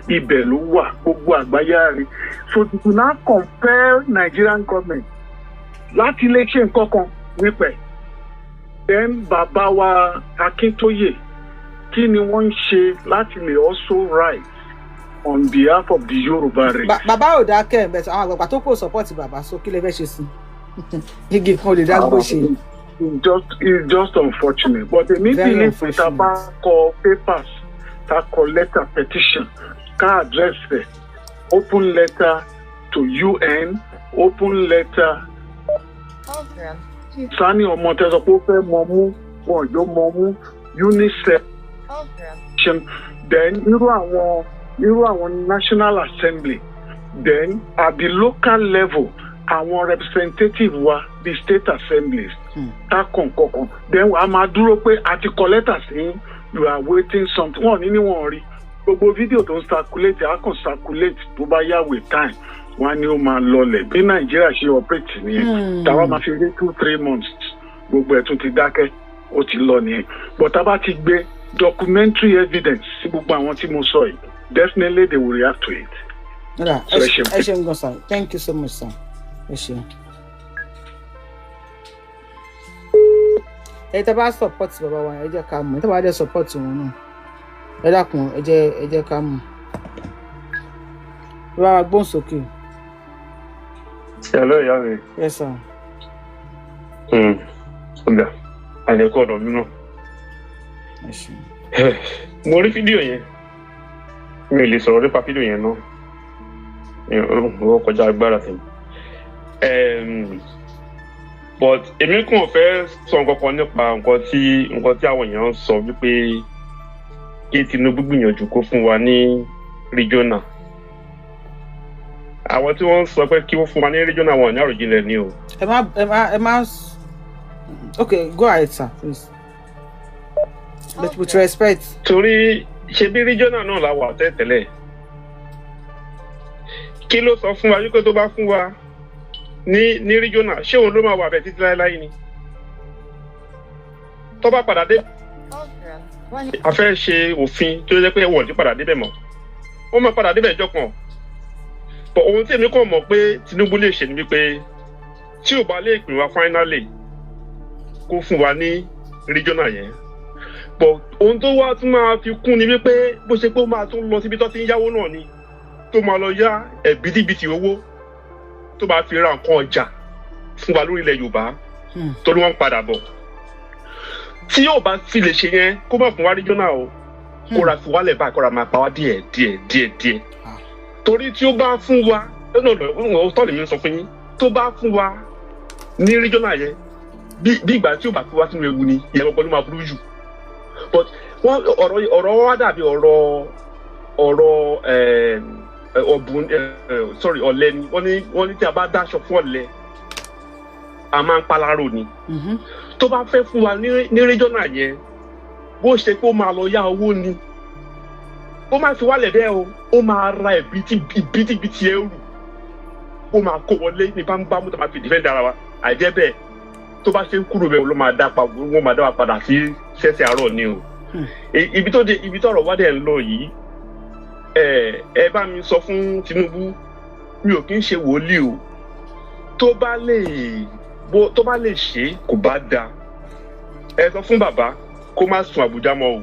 ibẹ̀ ló wà, gbogbo àgbáyé á rí. So to now compel Nigerian government láti lè ṣe nǹkan kan nípa ẹ̀. Then bàbá wa Akíntóyè, kí ni wọ́n ń ṣe láti lè also write on behalf of the Yorùbá race? Bàbá ò dákẹ́ ẹ̀ bẹ̀tẹ̀, àwọn àgbàgbà tó kò support bàbá, so kí lè fẹ́ ṣe sí i? Igi kan ò lè dágbó ṣe. It's just unfortunate, but èmi Very believe pé tá a bá kọ papers, tá a kọ letter petition, ká address ẹ̀, open letter to UN, open letter sani ọmọ tẹsán pé ó fẹ́ mọ mú wọn yóò mọ mú UNICEF, then irú àwọn National Assembly, then at the local level, àwọn representative wa, the state assemblies, ká kàn kọ̀ọ̀kan. Then a máa dúró pé a ti kọ lẹ́tà sí, you are waiting something. Wọn ò ní ní wọn rí gbogbo fídíò tó ń circulate, á kàn circulate, tó bá yá, with time, wọn á ní ó máa lọlẹ̀. Bí Nàìjíríà ṣe operate nìyẹn. Tàwa máa fi rí 2-3 months, gbogbo ẹ̀ tún ti dákẹ́, ó ti lọ nìyẹn. But tá a bá ti gbé documentary evidence sí gbogbo àwọn tí mo sọ yìí, definitely they will react to it. Ọ̀dà, So, ẹ ṣeun. Ẹ ṣeun gan sir, thank you so much sir, ẹ ṣeun. Ẹ tẹ́ bá support bàbá wa, ẹ jẹ́ ká mọ̀. Ẹ tẹ́ bá dẹ̀ support wọn náà, ẹ dákun, ẹ jẹ́ ká mọ̀. Bàbá wa, gbóhùn sókè. Hello, ìyá mi. Yes sir. Ọ̀gá, àlékún ọ̀dọ̀ mi náà. Ẹ ṣeun. Mo rí fídíò yẹn. Mi ò lè sọ̀rọ̀ nípa fídíò yẹn náà. Ó kọjá agbára tèmi. But èmi kàn fẹ́ sọ nǹkan kan nípa nǹkan tí àwọn èèyàn ń sọ wípé kí Tinubu gbìyànjú kó fún wa ní regional. Àwọn tí wọ́n ń sọ pé kí wọ́n fún wa ní regional, wọn ò ní àròjinlẹ̀ ni o. Ẹ má, okay, go ahead sir, please, but with respect. Torí ṣebí regional náà la wà tẹ́tẹ́lẹ̀, kí ló sọ fún wa wípé tó bá fún wa ní regional, ṣé òun ló máa wà bẹ́ẹ̀ títí láéláé ni? Tó bá padà dé, a fẹ́ ṣe òfin tó yẹ pé wọ́n ti padà débẹ̀ mọ́, wọ́n máa padà débẹ̀ jọ kan. But ohun tí èmi kàn mọ̀ pé Tinubu lè ṣe ni wípé tí ò bá lè pín wa finally, kó fún wa ní regional yẹn. But ohun tó wá tún máa fi kún ni wípé bó ṣe pé ó máa tún lọ síbi tó ti ń yáwó náà ni, tó máa lọ yá ẹ̀bítíbitì owó tó máa fi ra nǹkan ọjà fún wa lórí ilẹ̀ Yorùbá, torí wọ́n ń padà bọ̀. Tí yóò bá fi lè ṣe yẹn, kó má fún wa regional o, kó ra fi wálẹ̀ báyìí, kó ra máa pa wá díẹ̀ díẹ̀ díẹ̀ díẹ̀. Torí tí ó bá fún wa lọ́nà ọ̀nà tọ́lẹ̀ mi ń sọ fún yín, tó bá fún wa ní regional yẹn, bí ìgbà tí ó bá fi wá sínú ewu ni, ìyẹn gbogbo ló máa burú jù. But wọ́n ọ̀rọ̀ wa dàbí ọ̀rọ̀ ọ̀bùn, sorry, ọ̀lẹ ni. Wọ́n ní tí a bá dáṣọ fún ọ̀lẹ, a máa ń palárò ni. Tó bá fẹ́ fún wa ní regional yẹn, bó ṣe pé ó máa lọ yá owó ni, ó máa fi wálẹ̀ bẹ́ẹ̀ o, ó máa ra ìbítíbitì ẹrù, ó máa kó wọlé ní bámúbámú tó máa fi defend ara wa. Àìjẹ́ bẹ́ẹ̀, tó bá ṣe ń kúrò bẹ́ẹ̀, ló máa dá pa, wọ́n máa dá wa padà sí ṣẹ́ṣẹ́ àárọ̀ ni o. Ibi tó dé, ibi tọ́rọ̀ wá dẹ̀ ń lọ yìí, ẹ bá mi sọ fún Tinubu, mi ò kí ń ṣe wòlíì o, tó bá lè ṣe kò bá da. Ẹ sọ fún bàbá kó má sùn Àbújá mọ́ o.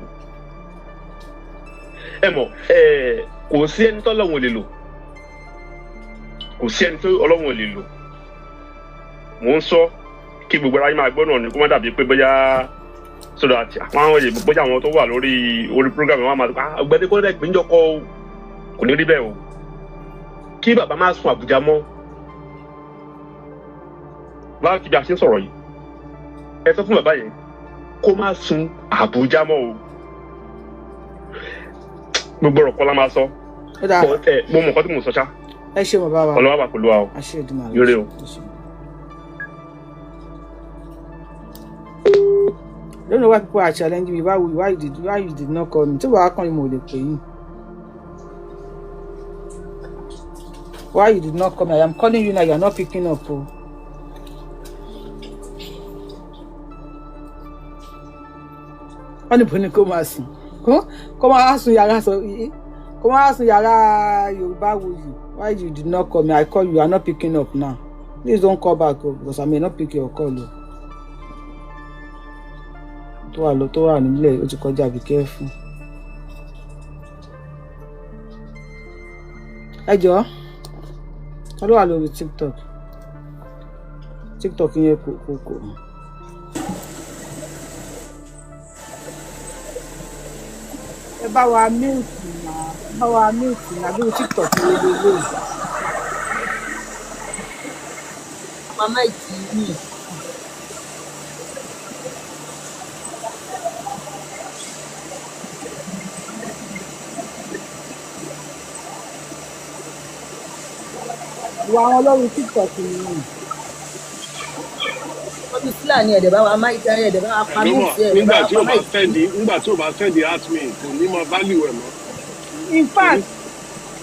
Ẹ mọ̀ ẹ, kò sí ẹni tó Ọlọ́run ò lè lò, kò sí ẹni tó Ọlọ́run ò lè lò. Mò ń sọ kí gbogbo ara yín máa gbọ́ náà ni, kó má dàbí pé bóyá so that àwọn èèyàn, bóyá àwọn tó wà lórí orí program wọn máa ah, ọ̀gbẹ́ni kó dẹ̀ gbẹ́njọ́ kọ́ o. Kò ní rí bẹ́ẹ̀ o. Kí bàbá má sùn Àbújá mọ́ láti bí a ṣe ń sọ̀rọ̀ yìí. Ẹ sọ fún bàbá yẹn kó má sùn Àbújá mọ́ o. Gbogbo ọ̀rọ̀ kọ́ la máa sọ. Ó dáa. But ẹ mo mọ̀ nǹkan tí mo sọ ṣá. Ẹ ṣe, bàbá wa. Ọlọ́wà wà pẹ̀lú wa o. Àṣẹ Èdùmàrè. Ire o. Ẹ ṣé. I don't know why people are challenging me. Why you did not call me? Tí wàá kàn mí, mo lè pè yín. Why you did not call me? I am calling you now. You are not picking up o. Wọ́n ní bó ni kó máa sùn, kó máa sùn yàrá sọ, kó máa sùn yàrá Yorùbá Wuyì. Why you did not call me? I call you, you are not picking up now. Please don't call back o, because I may not pick your call o. Tó wà lọ, tó wà nílẹ̀, ó ti kọjá. Be careful. Ẹ jọ̀ọ́, ta ló wà lórí TikTok? TikTok yẹn kò. Ẹ bá wa mute náà, ẹ bá wa mute náà lórí TikTok wo lélẹ̀. Mama ìtì yìí. Ìwà àwọn lórí TikTok nìyẹn. Wọ́n ti Fúlàní ẹ̀dẹ̀ bá wa máa ìtẹ́ ẹ̀dẹ̀ bá wa pa Ló mọ̀ mute ẹ̀dẹ̀ bá nígbà wa tí pa ò bá mic. send, nígbà tí ò bá send at me, kò ní mọ value ẹ̀ mọ́. In fact,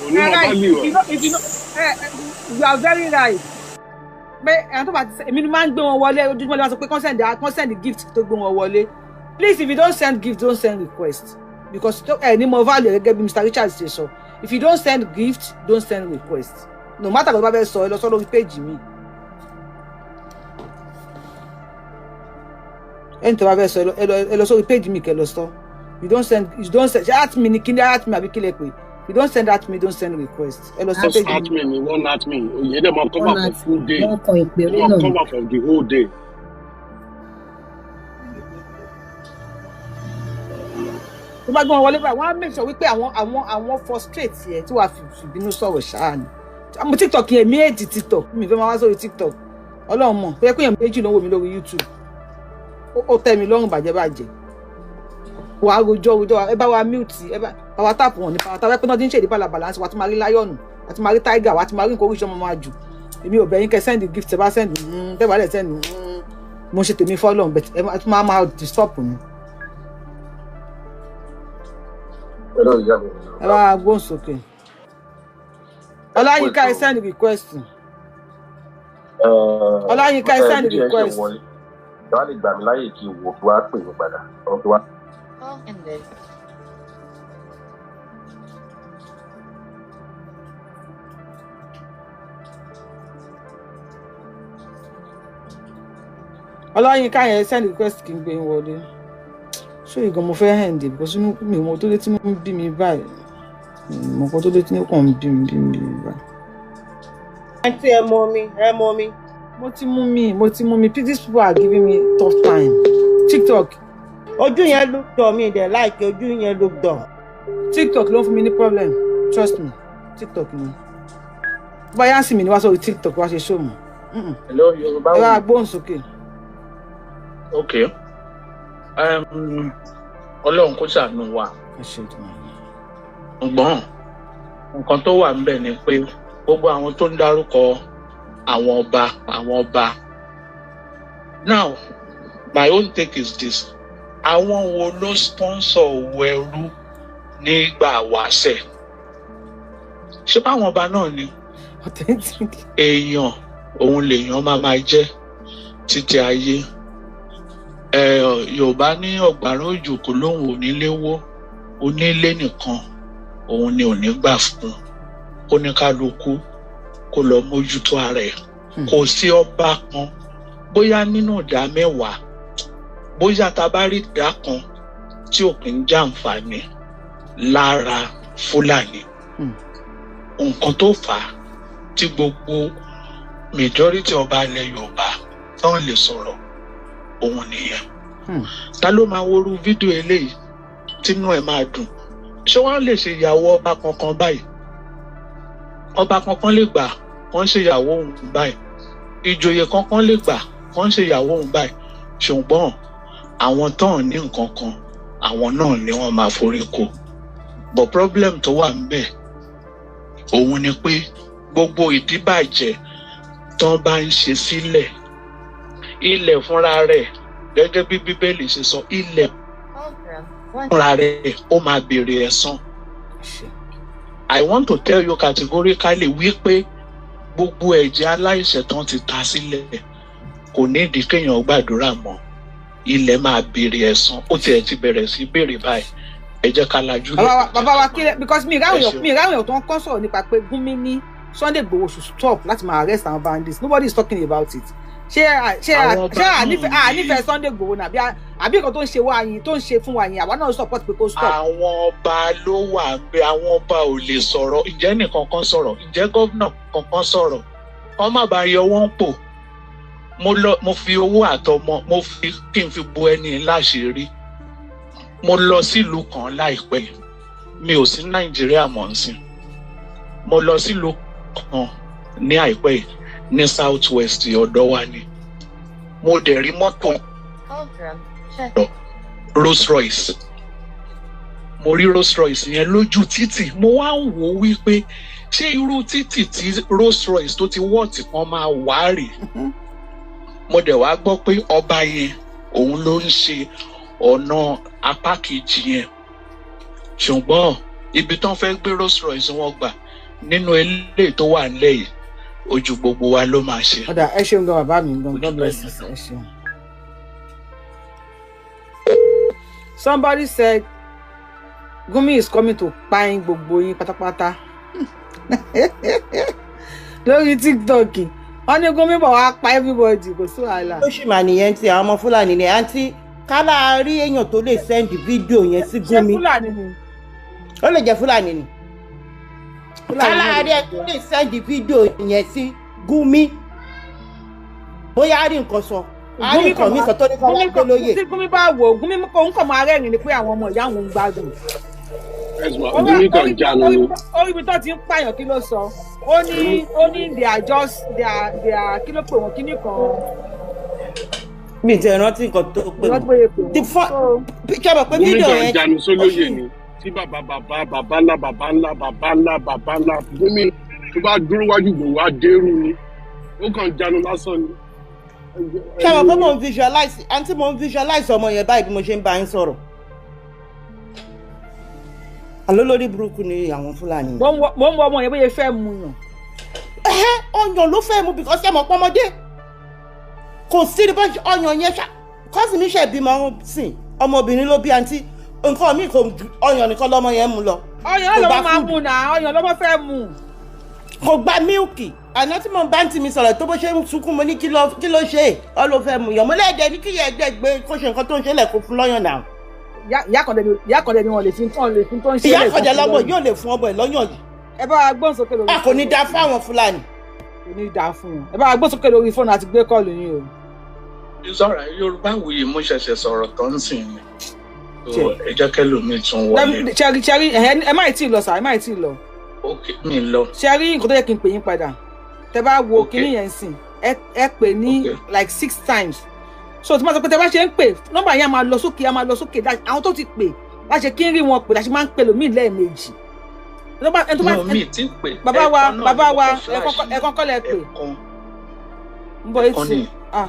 Kò ní mọ right, value if ẹ̀. you know, if you know, you are very right. Pé ẹ̀rọ tó bá ti èmi ni máa ń gbé wọn wọlé ojoojúmọ́, lè máa sọ pé consent gift tó gbé wọn wọlé. Please, if you don't send gift, don't send request, because ẹ ní mo value, gẹ́gẹ́ bí Mr. Richard ṣe sọ. If you don't send gift, don't send request. No matter kò tó bá fẹ́ sọ, ẹ lọ sọ lórí page mi. Ẹni tó bá fẹ́ sọ, ẹ lọ sórí page mi kẹ́ lọ sọ. You don't send ṣe at me ni kí ni at me àbí kí lẹ pè? You don't send at me, don't send request. Ẹ lọ sí Just page mi. at me ni one at me òye dẹ̀ máa cover One for at full day. wọ́n kan ìpè Ó orí máa náà ni. cover for the whole day. Tó bá gbé wọn wọlé báyìí, wọn á make sure wípé àwọn frustrate yẹ tí wàá fi ìbínú sọ̀rọ̀ ṣáà ni. Àmọ́ TikTok yẹn, mi èdè TikTok, mi fẹ́ máa wá sórí TikTok. Ọlọ́run mọ̀ pé èèyàn méjì ló ń wò mí lórí YouTube. Ó tẹ́ mi lọ́rùn bàjẹ́ bàjẹ́. Wàá rojọ́ rojọ́, ẹ bá wa mute, ẹ bá power tap wọn ní power tap. Ẹ pé náà ti ń ṣèdí bàlàbàlà wàá tún máa rí lion, wàá tún máa rí tiger, wàá tún máa rí nǹkan oríṣi ọmọ máa jù. Èmi ò bẹ̀ yín kẹ́ send gift. Ẹ bá send, tẹ́ bá dẹ̀ send, mo ṣe tèmi fọ́lọ́run, but ẹ tún máa máa disturb mi. Hello, ìyá mi. Ẹ bá wa gbóhùn sókè. Ọláyínká, ẹ send request. Ọláyínká, ẹ send Fídíò ẹ ṣe request. wọlé. Ìjọba lè gbà mí láyè kí n wò, kí wàá pè mí padà. Ọ̀ kí wàá. Call ended. Ọláyínká yẹn, send request kí n gbé yín wọlé. Ṣé ìgan mo fẹ́ end because inú mi ò mọ tó dé tí mo ń bí mi báyìí. Mi ò mọ nǹkan tó dé tí mo kàn ń bí mi bí mi bí mi báyìí. Àǹtí, ẹ mọ mi, ẹ mọ mi. Mo ti mú mi, mo ti mú mi. These people are giving me tough time. TikTok. Ojú yẹn look dull, mi dẹ̀ like ojú yẹn, look dull. TikTok ló ń fún mi ní problem, trust me, TikTok ni. Báyà sì mi ni wá sórí TikTok wá ṣe show mọ́. Hello, Yorùbá. Ẹ wá gbóhùn sókè. Ok. Ọlọ́run kó ṣàánú wa. Ẹ ṣe ìtumọ̀. Ṣùgbọ́n nǹkan tó wà ńbẹ̀ ni pé gbogbo àwọn tó ń dárúkọ àwọn ọba, àwọn ọba. Now, my own take is this. Àwọn wo ló sponsor òwò ẹrú nígbà wáṣẹ̀? Ṣé báwọn ọba náà ni? Authentic. Èèyàn òun lèèyàn máa máa jẹ́ títí ayé. Ẹ Yorùbá ní ọ̀gbàrá òjò kò lóhùn onílé wó, onílé nìkan òun ni ò ní gbà fún. Kóníkálukú kó lọ mójútó ara ẹ̀. Kò sí ọba kan, bóyá nínú ìdá 10, bóyá tá a bá rí ìdá kan tí ò kí ń jàǹfààní lára Fúlàní. Nǹkan tó fà á tí gbogbo majority ọba ilẹ̀ Yorùbá tán lè sọ̀rọ̀ òun nìyẹn. Ta ló máa worú fídíò eléyìí tínú ẹ̀ máa dùn? Ṣé wọ́n lè ṣe ìyàwó ọba kankan báyìí? Ọba kankan lè gbà kán ṣe ìyàwó òun báyìí? Ìjòyè kankan lè gbà kán ṣe ìyàwó òun báyìí? Ṣùgbọ́n àwọn tán ní nǹkan kan, àwọn náà ni wọ́n máa forí ko. But problem tó wà ńbẹ̀ òun ni pé gbogbo ìdíbàjẹ́ tán bá ń ṣe sílẹ̀, ilẹ̀ fúnra rẹ̀, gẹ́gẹ́ bí Bíbélì ṣe sọ, ilẹ̀ fúnra rẹ̀ ó máa béèrè ẹ̀san. I want to tell you categorically wípé gbogbo ẹ̀jẹ̀ aláìṣẹ̀ tán ti ta sílẹ̀, kò ní ìdí kéèyàn gbàdúrà mọ́. Ilẹ̀ máa béèrè ẹ̀san. Ó tiẹ̀ ti bẹ̀rẹ̀ sí béèrè báyìí. Ẹ jẹ́ ká lajú. Bàbá wa kílẹ̀, because mi ìráwọ̀ èèyàn, mi ìráwọ̀ èèyàn tó ń kọ́ sọ̀rọ̀ nípa pé Gúnmi ní Sunday Igboho should stop láti máa arrest àwọn bandits. Nobody is talking about it. Ṣé Àwọn ọba ṣé náà ànífẹ̀ẹ́ Sunday Igboho nàbí àbí nǹkan tó ń ṣe wá yín, tó ń ṣe fún wa yín, àwa náà support pé kó stop? Àwọn ọba ló wà bẹ, àwọn ọba ò lè sọ̀rọ̀. Ǹjẹ́ nìkan kan sọ̀rọ̀? Ǹjẹ́ gómìnà kankan sọ̀rọ̀? Wọ́n má bàa yọ wọ́n pò. Mo lọ, mo fi owó àtọmọ mo fi kí n fi bo ẹni láṣìírí. Mo lọ sílùú kan láìpẹ́, mi ò sí Nàìjíríà mọ̀ ń sìn. Mo lọ sílùú kan ní àìpẹ́ yìí ní South West ọ̀dọ̀ wa ni. Mo dẹ̀ rí mọ́tò Rolls Royce. Mo rí Rolls Royce yẹn lójú títì. Mo wá ń wò ó wípé ṣé irú títì tí Rolls Royce tó ti wọ́ọ̀tì kan máa wá rè? Mo dẹ̀ wá gbọ́ pé ọba yẹn òun ló ń ṣe ọ̀nà apá kejì yẹn. Ṣùgbọ́n ibi tán fẹ́ gbé Rolls Royce wọn gbà nínú eléyìí tó wà nílẹ̀ yìí, ojú gbogbo wa ló máa ṣe. Ó dáa, ẹ ṣeun gan, bàbá mi gan. God bless you sir. Ẹ ṣeun. Somebody said Gumi is coming to pààyàn gbogbo yín pátápátá lórí TikTok. Wọ́n ní Gumi bọ̀ wá pa everybody, kò sí wàhálà. Ó sì mà nìyẹn ti àwọn ọmọ Fúlàní ni. Àǹtí, kálá rí èèyàn tó lè send fídíò yẹn sí Ṣé Gumi. Fúlàní ni? Ó lè jẹ́ Fúlàní ni. Fúlàní Kálá náà rí lè ẹ tó lè send fídíò yẹn sí Gumi, bóyá á rí nǹkan sọ, á rí Gumi nǹkan kàn mí máa sọ tó ní kọ́ wá Gumi gbé kàn lóye. Tí Gumi bá wò ó, Gumi kò ń kàn máa rẹ́rìn-ín ni pé àwọn ọmọ ìyá òun ń gbádùn. Gumi kan jánu ni. Orí ibi tó ti ń pààyàn, kí ló sọ? Ó ní they are just they are, kí ló pè wọ́n, kíní kan? Mi ti rántí nǹkan tó pè Ìrántí wọ́n. bóyá pè The wọ́n. Ṣé mọ̀ pé Gumi fídíò kan yẹn jánu ó sólóyè sì ni tí bàbá bàbá bàbá ńlá bàbá ńlá bàbá ńlá bàbá ńlá Gumi tó bá dúró wájú Ìgbòho á dérú ni, ó kàn jánu lásán ni. Ṣé mọ̀ pé mò ń visualize, àǹtí, mò ń visualize ọmọ yẹn báyìí bí mo ṣe ń bá yín sọ̀rọ̀. Àlọ́ lórí burúkú ni àwọn Fúlàní. Mo ń wọ ọmọ yẹn bóyá fẹ́ mu yàn. Ẹ̀hẹ́, ọyàn ló fẹ́ mu, because ṣé mọ̀ pọ́nmọdé kò sí ní bọ́ọ̀ṣì ọyàn yẹn ṣá. Cousin mi ṣe bímọ sìn, ọmọbìnrin ló bí. Àǹtí, nǹkan mi kò ju ọyàn nìkan lọ́mọ yẹn mú lọ. Ọyàn Kò lọ́mọ gba máa food. mu náà, ọyàn lọ́mọ fẹ́ mu. Kò gba milk. Àná tí mo bá ń tì mí sọ̀rọ̀ tó bó ṣe ń sunkún, mo ní kí ló ṣe é? Ọ ló fẹ́ mu yàn. Mo lẹ́ẹ̀dẹ̀ ní kí yẹ ẹgbẹ́ gbé kó ṣe nǹkan tó ń ṣe lẹ̀, kó fún lọ́yàn náà. Ìyá kan dẹ̀ ni wọ́n lè fi tán, lè fi tó ń ṣe Ìyá lè kọjá fún lọ́mọ lọ́yàn. yóò lè fún ọmọ ẹ̀ lọ́yàn yìí. Ẹ bá wa gbóhùn sókè lórí A kò ní dá fáwọn Fúlàní. Kò ní dáa fún wọn. Ẹ bá wa gbóhùn sókè lórí fóònù àti gbé call yín o. Sọ̀rọ̀ Yorùbá Wuyì, mo ṣẹ̀ṣẹ̀ sọ̀rọ̀ tó ń sìn ni. So, ẹ jẹ́ kẹ́lòmíì tún wọlé. Ṣẹ́rí, ṣẹ́rí, ẹ má ì tí ì lọ sà, ẹ má ì tí ì lọ. Ok, mi lọ. Ṣẹ́rí, nǹkan tó yẹ kí n pè yín padà, tẹ bá wo kinní yẹn sìn, ẹ pè ní like six times. So tí wọ́n sọ pé tẹ bá ṣe ń pè, nọ́mbà yẹn á máa lọ sókè, á máa lọ sókè. Àwọn tó ti pè láṣẹ kí n rí wọn pè láṣẹ máa ń pè lómi lẹ́ẹ̀mejì. Ẹni tó bá No, mi ti pè. Bàbá wa, Ẹ̀ẹ̀kan náà bàbá ni mo wa, kàn flash. ẹ kọ́kọ́ lẹ pè. Ẹ̀ẹ̀kan. Ń bọ̀ Ẹ̀ẹ̀kan etí ni. Ah,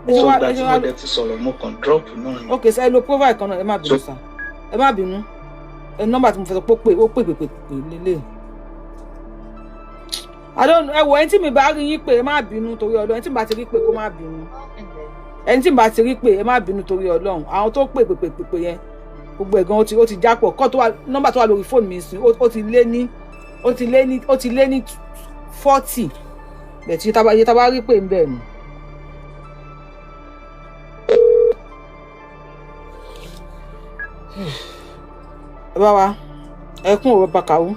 ẹ So ṣe wá ìgbà ẹ tí ṣe mo wá dẹ̀ ti sọ̀rọ̀, mo kàn drop náà ni. Ok sir, ẹ lo profile kan náà. Ẹ má bínú sir, ẹ má bínú. Ẹ nọ́mbà tí mo fẹ́ sọ pé ó pè, ó pè pè pè pè lélẹ̀. I don't, ẹ wò, ẹni tí mi bá rí yín pé, ẹ má bínú torí Ọlọ́run. Ẹni tí mi bá ti rí pé, kó má bínú. Ẹni tí mi bá ti rí pé, ẹ má bínú torí Ọlọ́run. Àwọn tó pè pè pè pè pè yẹn, gbogbo ẹ̀gan ó ti jápọ̀ kọ́ tó wà. Nọ́mbà tó wà lórí fóònù mi sìn, ó ti lé ní 40 bẹ̀ tí iye tá bá rí pé ń bẹ̀ ni. Ẹ bá wa, ẹ kún òwe bàkàwú.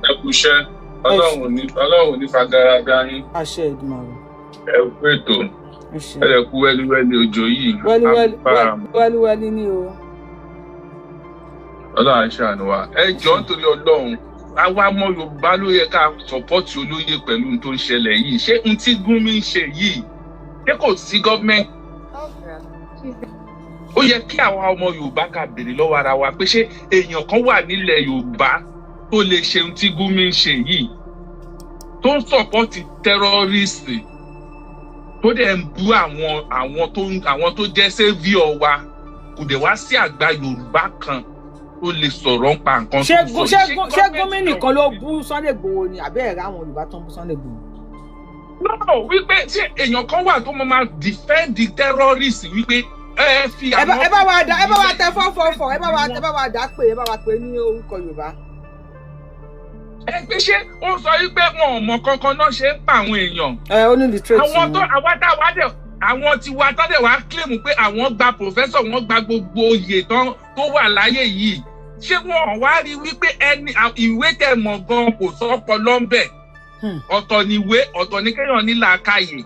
Ẹ kú iṣẹ́. Ọlọ́run ò ní fagara yín. Àṣẹ Èdùmàrè. Ẹ kú ètò. Ẹ ṣé. Ẹ lè kú wẹ́líwẹ́lí òjò yìí. Wẹ́líwẹ́lí. Agbára mọ́. Wẹ́líwẹ́lí ni o. Ọlọ́run á ṣàánú wa. Ẹ jọ̀ọ́, nítorí Ọlọ́run, àwa ọmọ Yorùbá ló yẹ ká support olóyè pẹ̀lú ohun tó ń ṣẹlẹ̀ yìí. Ṣé ohun tí Gúnmi ń ṣe yìí, ṣé kò sí gọ́ọ̀mẹ̀ntì? Ó yẹ kí àwa ọmọ Yorùbá ká béèrè lọ́wọ́ ara wa pé, ṣé èèyàn kan wà nílẹ̀ Yorùbá tó lè ṣe ohun tí Gúnmi ń ṣe yìí, tó ń support terrorist, tó dẹ̀ ń bú àwọn tó jẹ́ saviour wa? Kò dẹ̀ wá sí àgbà Yorùbá kan tó lè sọ̀rọ̀ nípa nǹkan Ṣé tó sọ ṣé yìí. ṣé gómìnà kan ló bú Sunday Igboho ni, àbẹ́ ẹ̀rọ àwọn Yorùbá tó ń bú Sunday Igboho? No, wípé ṣé èèyàn kan wà tó máa defend the terrorist, wípé ẹ fi Ẹ bá àwọn ẹ bá wa dá, ẹ bá wa tẹ 444, ẹ bá wa dá pé, ẹ bá wa pè ní orúkọ Yorùbá. Ẹ pé ṣé ó sọ wípé wọn ò mọ kankan náà ṣe ń pa àwọn èèyàn? Ẹ ó ní literate. Àwọn tó àwa tá a wá dẹ̀, àwọn tiwa tó dẹ̀ wá claim pé àwọn gba professor, wọ́n gba gbogbo oyè tán tó wà láyé yìí, ṣé wọn wá rí wípé ẹni ìwé tẹ̀ mọ̀ gan kò sọ́pọ̀ lọ́nbẹ̀? Ọ̀tọ̀ ni ìwé, ọ̀tọ̀ ni kéèyàn ní làákàyè.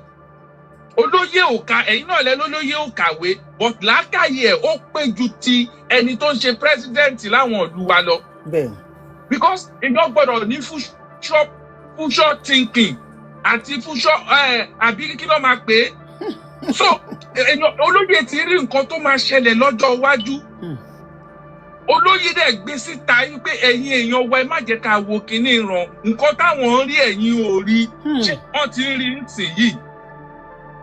Olóyè ò ka, ẹ̀yin náà lẹ lólóyè ò kàwé, but làákàyè ẹ̀ ó pé ju ti ẹni tó ń ṣe president láwọn ìlú wa lọ. Because èèyàn gbọ́dọ̀ ní future thinking àti future àbí kí ló máa pè é. So èèyàn olóyè ti rí nǹkan tó máa ṣẹlẹ̀ lọ́jọ́ iwájú. Olóyè dẹ̀ gbé síta wípé, ẹ̀yin èèyàn wa, ẹ má jẹ́ ká wo kinní ràn, nǹkan táwọn ń rí, ẹ̀yin ò rí. Ṣé wọ́n ti ń rí nísìnyìí?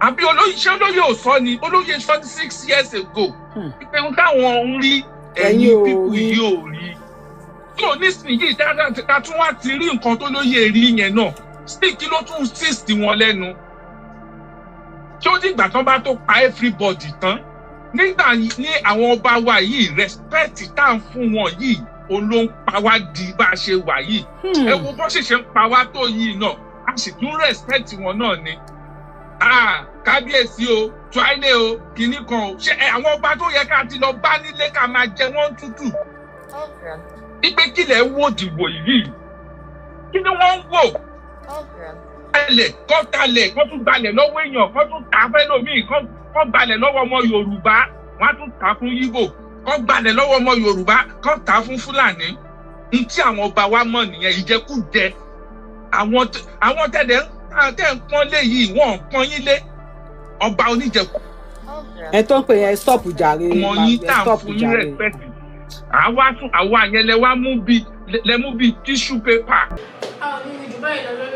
Àbí olóyè, ṣé olóyè ò sọ ni? Olóyè sọ ní 6 years ago wípé ohun táwọn ń rí, ẹ̀yin ò people rí. yìí ò rí. So nísìnyìí ká tún wá ti rí nǹkan tó lóye rí yẹn náà sí, kí ló tún sísì wọn lẹ́nu? Tí ó dìgbà tán bá tó pa everybody tán nígbà ní àwọn ọba wa yìí, respect tá à ń fún wọn yìí, òun ló ń pa wá di bá a ṣe wà yìí. Ẹ wo bó ṣe ń pa wá tó yìí náà, a sì tún respect wọn náà ni. Ah, kábíyèsí o, tuale o, kinní kan o. Ṣé àwọn ọba tó yẹ ká ti lọ bá nílé, ká máa jẹ wọ́n tútù ipe kílẹ̀ wò dìbò yìí, kí ni wọ́n ń wò? Talẹ̀ kọ́, talẹ̀ kọ́, tún gbalẹ̀ lọ́wọ́ èèyàn, kọ́ tún ta fẹ́lòmíì, kọ́ gbalẹ̀ lọ́wọ́ ọmọ Yorùbá, wọ́n á tún ta fún Yíbò, kọ́ gbalẹ̀ lọ́wọ́ ọmọ Yorùbá, kọ́ ta fún Fúlàní. N tí àwọn ọba wa mọ̀ nìyẹn, ìjẹkújẹ. Àwọn tẹ̀lé tẹ̀ ń pọ́n lé yìí, wọ́n ń pọ́n yín lé, ọba oníjẹkú Ẹ tó ń pè yẹn, stop jàre. Ọmọ yín Ẹ tá à ń stop fún yín jàre. respect, àwa tún àwa yẹn lẹ wá mú bí, lẹ mú bí tissue paper. A ò ní jù báyìí lọ lórí.